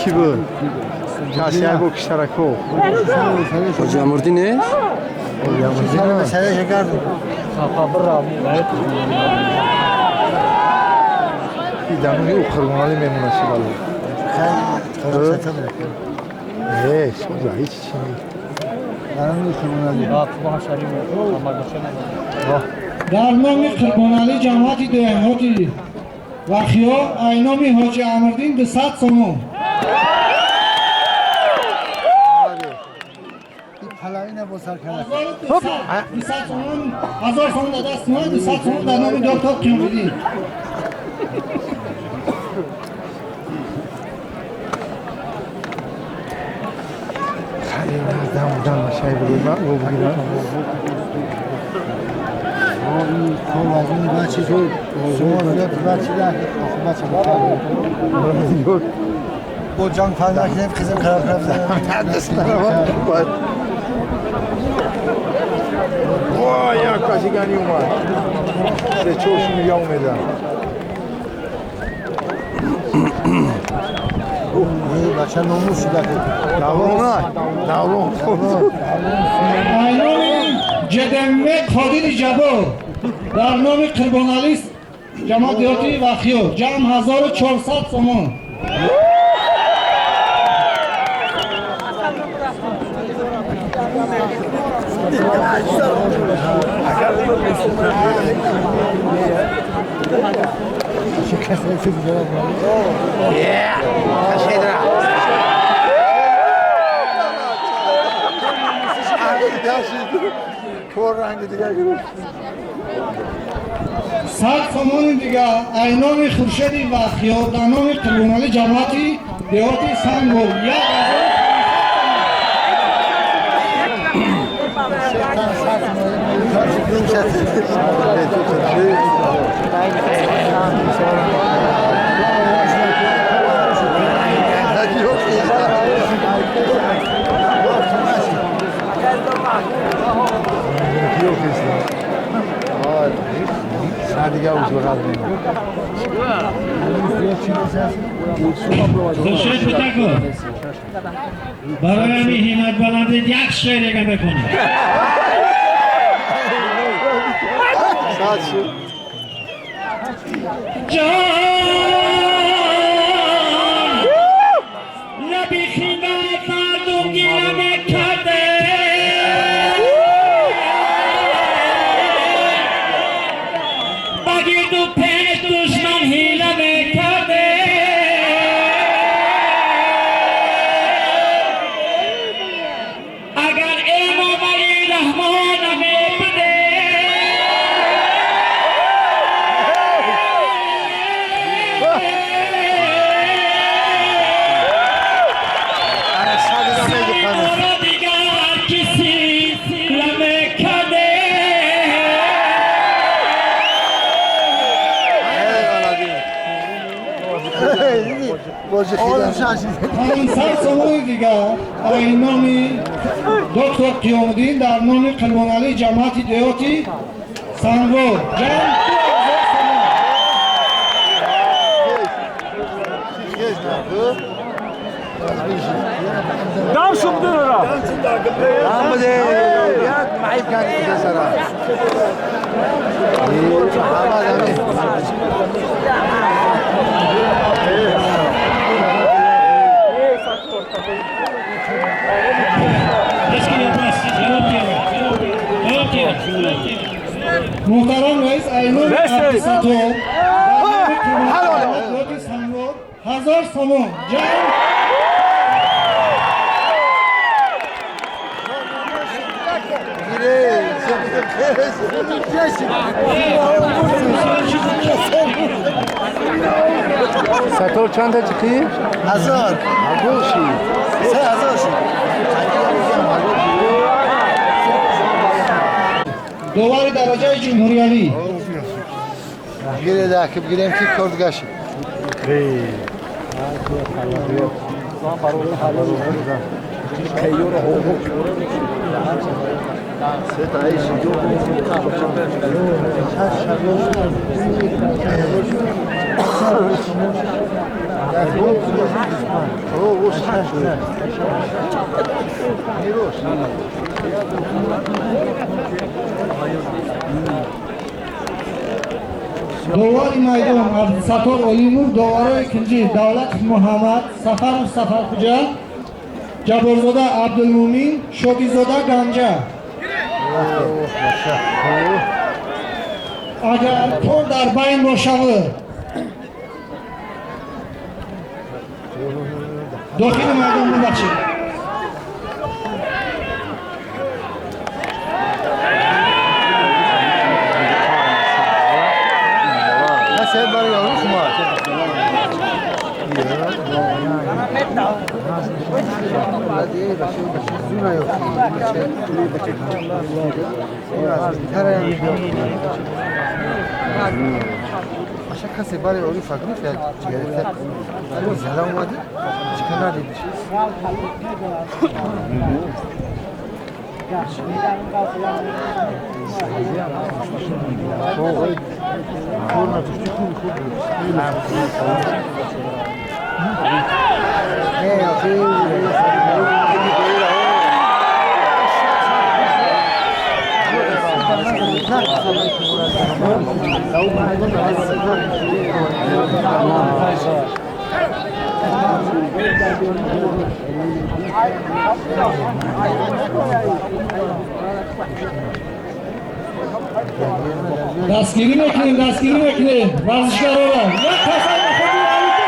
کی بود؟ کسی هر کشترکو حاجی امردی نیست؟ دیدم او قربانالی میمونه چی بالا نه سوزا هیچ چی نیست. در نام قربانالی جماعتی деҳоти Вахиё айноми ҳоҷи Амрдин 200 сомон. 200 сомон, 1000 сомон дар даст мо, 200 сомон дар номи доктор Қиёмиддин. خیلی نزدم بودم شای بگیرم او بگیرم. با جان پنده کنیم خیزم خراب خراب دست نرم باید وای یک کسی گنی اومد سه چوش میگه اومدن بچه ناموس شده دوران دوران айноми ҷедемме Қодири Ҷаббор дар номи Қурбоналӣ ҷамоат деҳоти Вахиё ҷамъ 1400 сомон. کور رنگ دیگر گرفت. 100 сомони дигар айноми Хуршеди Вахиё дар номи Қурбоналӣ ҷамоати деҳоти Сангор 1500. خورشید بتکو برای همین همت بلند یک شعر دیگه بکنی. جان لبی خیمت مردم گیرم کرده بگیر دو پیش دشمن حیله میکرده اگر امام علی رحمان بده دیگر کسی لمکده. 500 сомони дигар айноми доктор Қиёмиддин дар номи Қурбоналӣ ҷамоати деҳоти Сангвор ҷамъ 2000 сомон. دام شو بدرة دام بده يا معيب كان يتسرع محمد امين. Муҳтарам раис, айноми Абдусаттор дар 1000 сомон ҷамъ. Сатор чанда чиқи? 1000. Ҳазор ши. 3000 ши. Довари дараҷаи ҷумҳуриявӣ. Гире дакиб гирем ки корд гаши. Довари майдон Абдусаттор Олимов, доварои кунҷӣ Давлатов Муҳаммад, Сафаров Сафархуҷа, Ҷабборзода Абдулмумин, Шодизода Ганҷа. Агар кор дар байн бошавад, дохили майдон бубахшед. Касе бари ори фагриф як ҷигарета зада омадӣ чика надидиш. Дастгирӣ мекунем, дастгирӣ мекунем варзишгарора. Як касай ба худи варзишгар.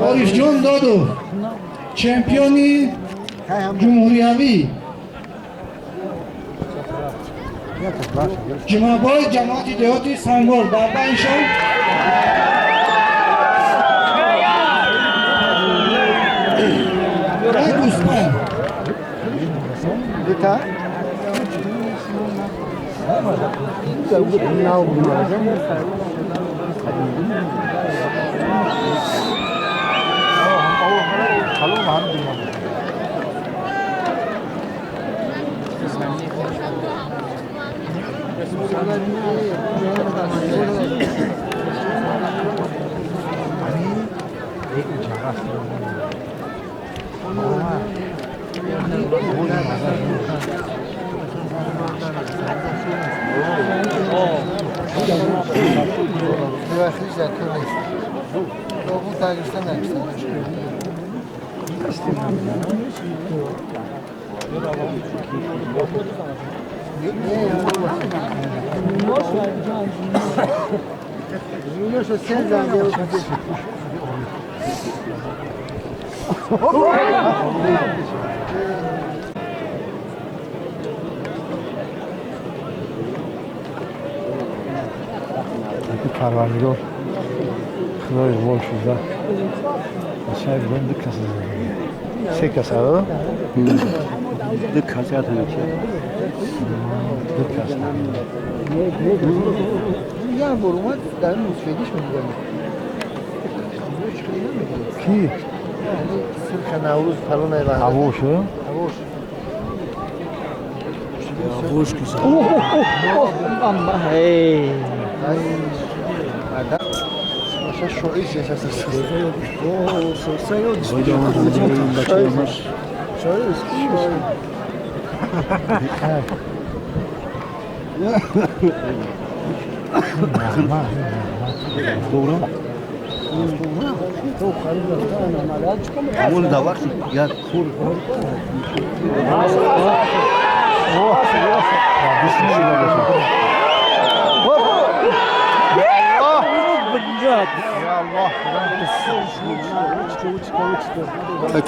Орифҷон Додов, чемпиони ҷумҳуриявӣ, ҷумъабой ҷамоати деҳоти Сангор дар байншон як гӯспанд. Парвардигор Худои вол шуда. Шайд бун ду кас се кас а? Ду кас ятана чи? Ду кас. Я бор омад дар мусфедиш мегӯям. Ки? Сирха Наврӯз фалон ай ваҳдат. Авош, Авош. Авош куса. Амма эй.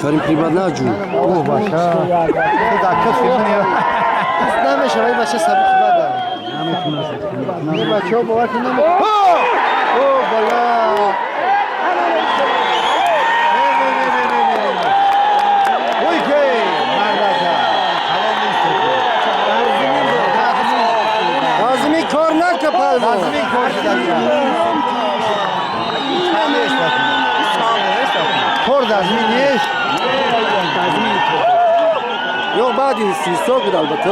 Karim Pribadnaju. او باشه. خدا کسی من نمیشه ولی بچه سبک بده. نمیتونه. بچه‌ها باور کن نمیتونه. او بالا. Azmi kor nakı palmo. Azmi kor Kor azmi نیست. Yok بعد سیستو بود البته.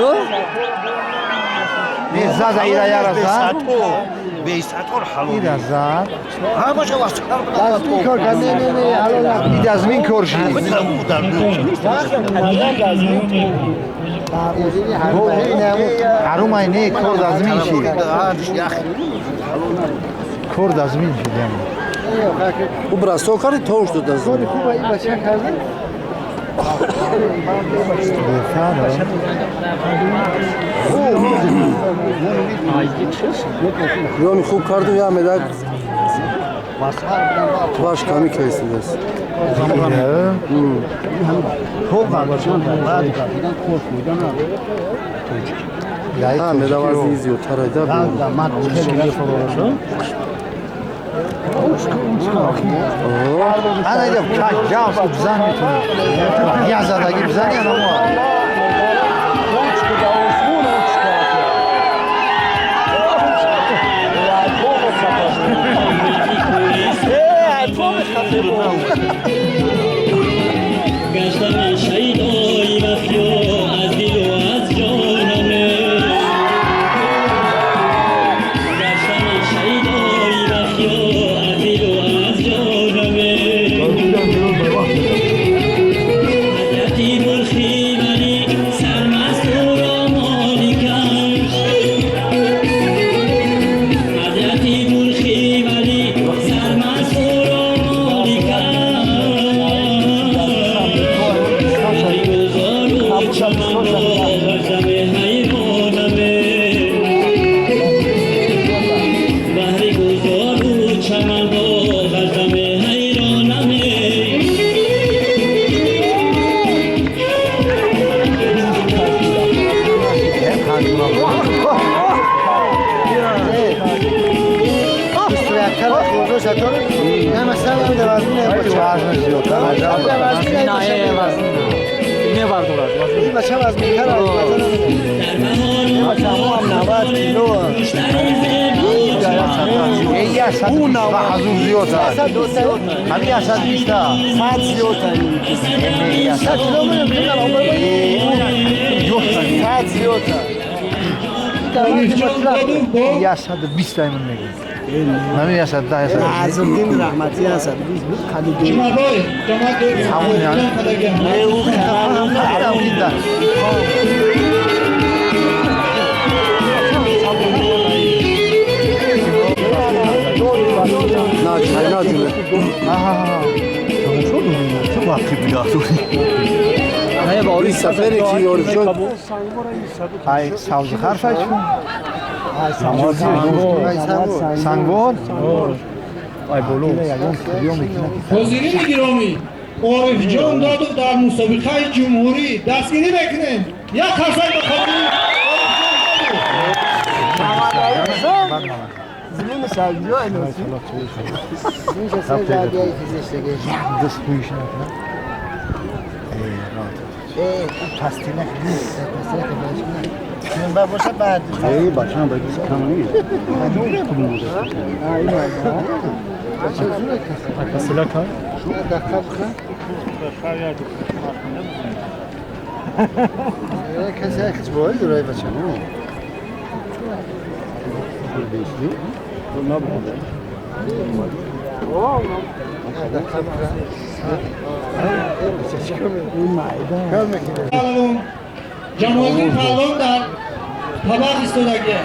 نه زاد ایرا یارا زاد. ایرا زاد. Azmi kor نه نه نه الان اید ازمین کرشی. حروم اینه کرد ازمین شی. کرد ازمین شی دیم. او براسو کاری توش داد از. خوبه این بچه کرده. یعنی خوب کردو یا مداد باش کمی کیسی است. ها مداد زیو ترایدا بود. انا ایدم کج جاس بزن میتونی یه زدگی بزنی انا ما گشتم شیدای وخیو از دل و از جانم گشتم شیدای وخیو از دل و از جانم حضرتی برخی منی چمن باغ حیرانمه بهری گلزار و چمن باغ حیرانمه. نه مثلا عزالدین رحمتی هست. Ҳозирини гиромӣ, Орифҷон Додов дар мусобиқаи ҷумҳурӣ дастгирӣ мекунем. Як қарсак ба хотири Орифҷон. Ҷамолиддин Паҳлавон дар табақ истодагия.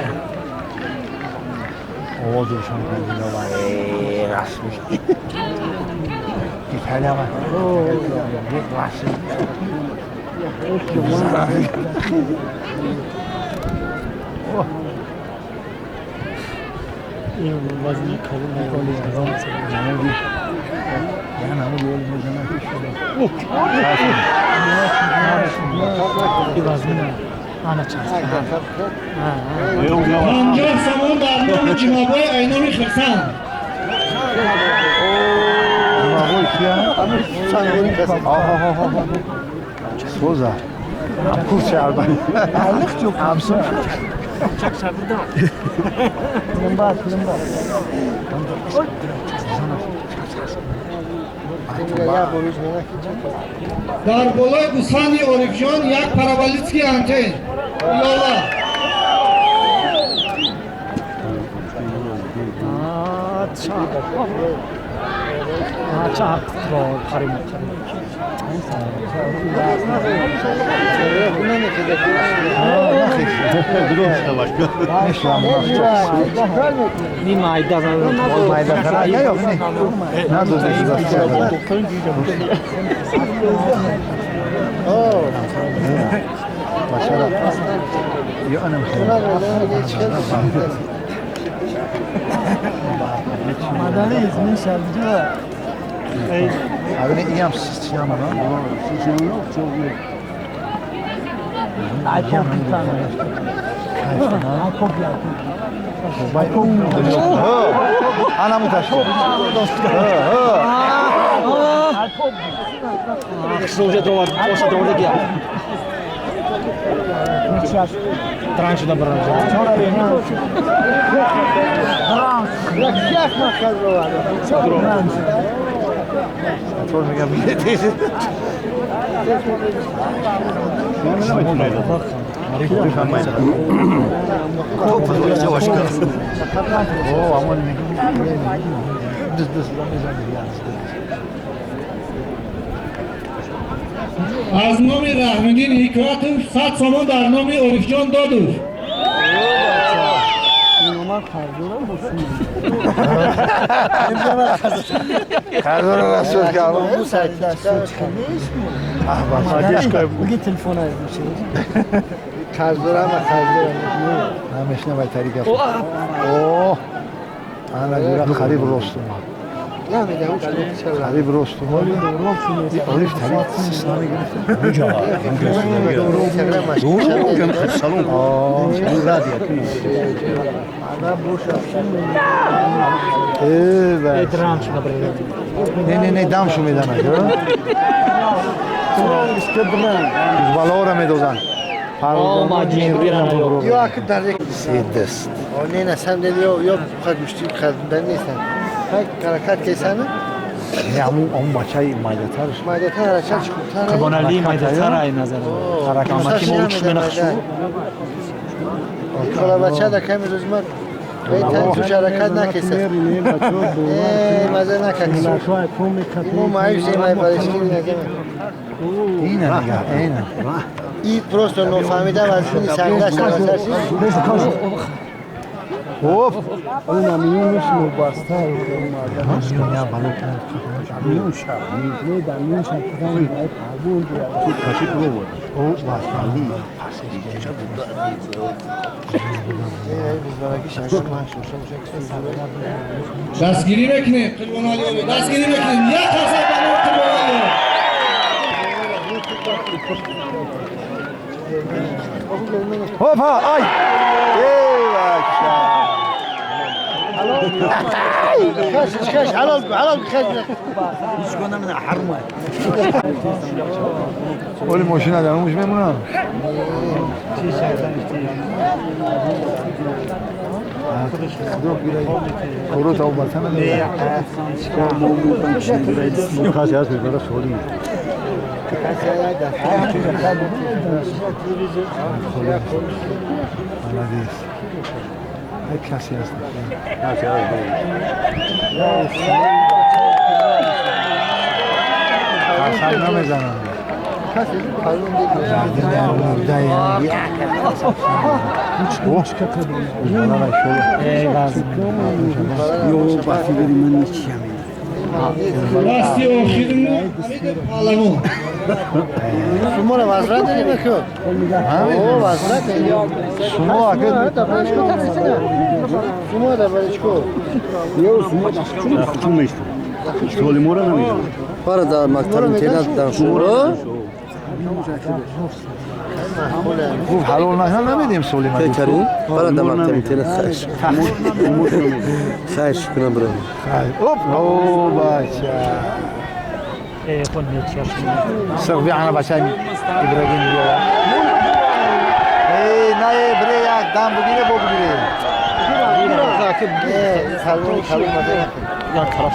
Панҷоҳ сомон дар номи Ҷумабой Айноми Хирсан. Дар болои гӯсфанди Орифҷон як параболический антен илова. Аз номи Раҳмиддин Ҳикматов 100 сомон дар номи Орифҷон Додов. Қарзора расуд кардам. Қарздорам ва қарздорам. Намешнавай тари гап. О! Ана ҷура қариб рост омад. Қариб рост омад. Олиф тари сис намегирифт. Не, не, не, дамшу меданад. Балора медозанд. Се даст. Не, на самом деле, ё гӯшти хазмдан нестанд. Ҳаракат кесана. Не, ҳамун бачаи майдатарш. Майдатар ҳаракатш хубтар. Қурбонали майдатар ай назар. Ҳаракат мо уч менахшу. Кола бача да ками рӯз ман туш ҳаракат накесад. Маза накаксу. Мо маъюсем ай баришки нагема. Ина нигаҳ, ина. И просто нофаҳмида вазифаи сангаш расарши. Оп! Она миёнаш нобаста. Я балок. Не, да миёнаш парвон. О, бас, Дастгирӣ мекунем Қурбоналиёро, дастгирӣ мекунем. Як қарсак барои Қурбоналиё. Опа, ай! Эй, бача! Хаш, ҳалол, ҳалол, хаш. Оли мошина дар муш мемонам. Худо та обата надорад. Касе ҳаст мебара соли. Молодец. Ай касе ҳаст. Қарсак намезанам. Дасти охирину паҳлавон. Шуморо возврат дорем ку? О, возврат дорем. Шумо ака Шумо да баричко. Пара дар мактаб интернат дар шумо. Гуфт ҳалол наҳал намедем соли ман. Карим, пара дар мактаб интернат хайр. Хайр кунам бро. Оп, о бача. Сақ биана бача Ибрагим биё. Эй, на бре як дам бугире бо бугире. Халол, халол маза. Як тараф.